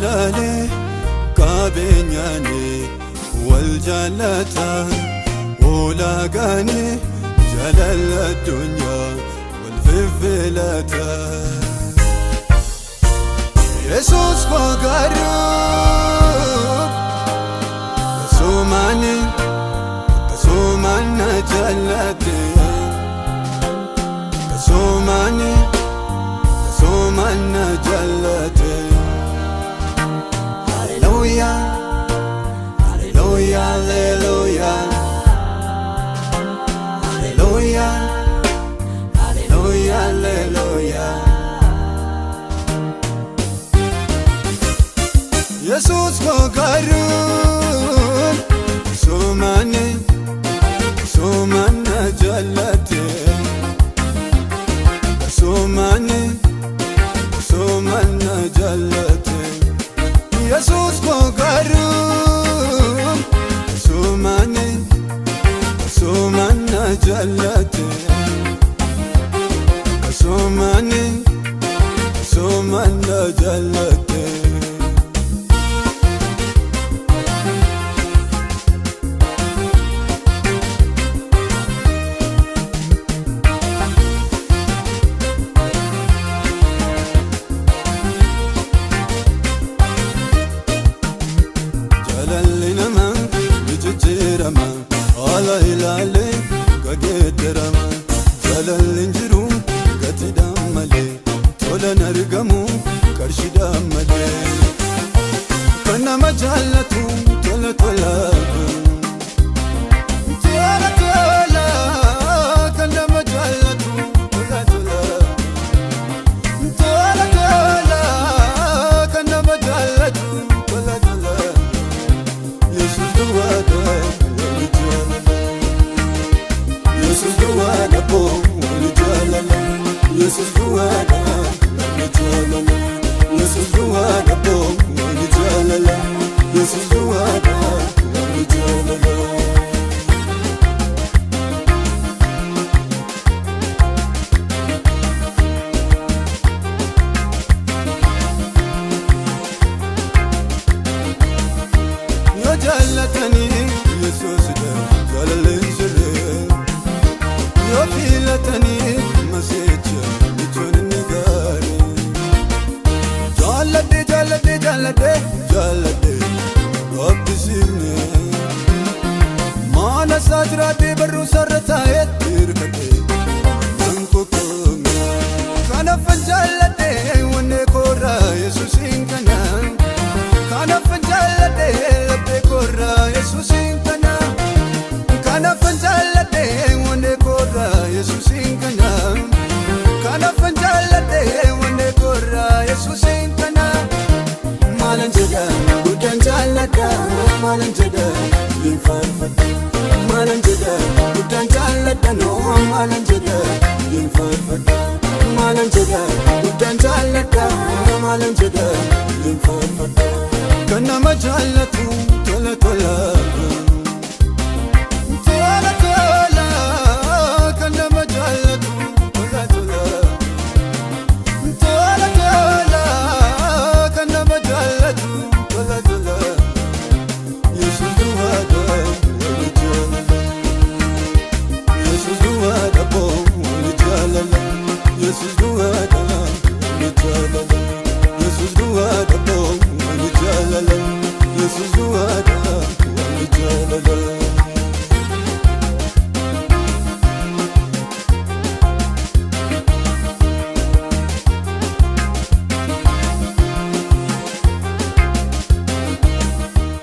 ilaale qabeenyaani wal jaalata ulaagaani jaalala addunyaa wal fiffilata. Yesuus koo garuu akkasumaani akkasumaan na jaallate akkasumaani akkasumaan na jaallate. Hallelujah, hallelujah, hallelujah, hallelujah, hallelujah, hallelujah. Yesuus koo garuu akkasumaani akkasumaan na jaallate akkasumaani akkasumaan na jaallate. Yesuus koo garuu akkasumaani akkasumaan na jaallate akkasumaani akkasumaan na jaallate. Jaalalli namaa ni jijjiirama haala ilaalee gageeddarama. Jaalalli hin jiru gatiidhaan malee tolan argamu qarshiidhaan malee. Kan nama jaallatu tola tola. Tola tola kan nama jaallatu tola tola. Tola tola kan nama jaallatu tola tola. Yesuus duwwaadha wali jaalala. Yesuus duwwaadha boo wali jaalala. Yesuus duwwaadha wali jaalala. Yesuus duwwaadha boo wali jaalala. Yesuus duwwaadha wali jaalala. Yoo jaallatanii Yesuusidha jaalalleen siree. Yoo filatanii masiicha michoon inni gaarii. Jaalladhe jaalladhe jaalladhe jaalladhe gabbisiifne. Maana isaa jiraatee barruu sarara taa'ee hirkadhe nan kokkoome. Kanaafan jaalladhe wannee koorraa Yesuusiin kana. Kanaafan jaalladhe laphee koorraa Yesuusiin kana. Kanaafan jaalladhe wannee koorraa Yesuusiin kana. Kanaafan jaalladhe wannee koorraa Yesuusiin kana. Maalan jedha guddaan jaalladha maalan jedha hin faarfadha. Maalan jedha guddaan jaalladha noo maalan jedha hin faarfadha. Maalan jedha guddaan jaalladha maalan jedha hin faarfadha. Kan nama jaallatu tola tola.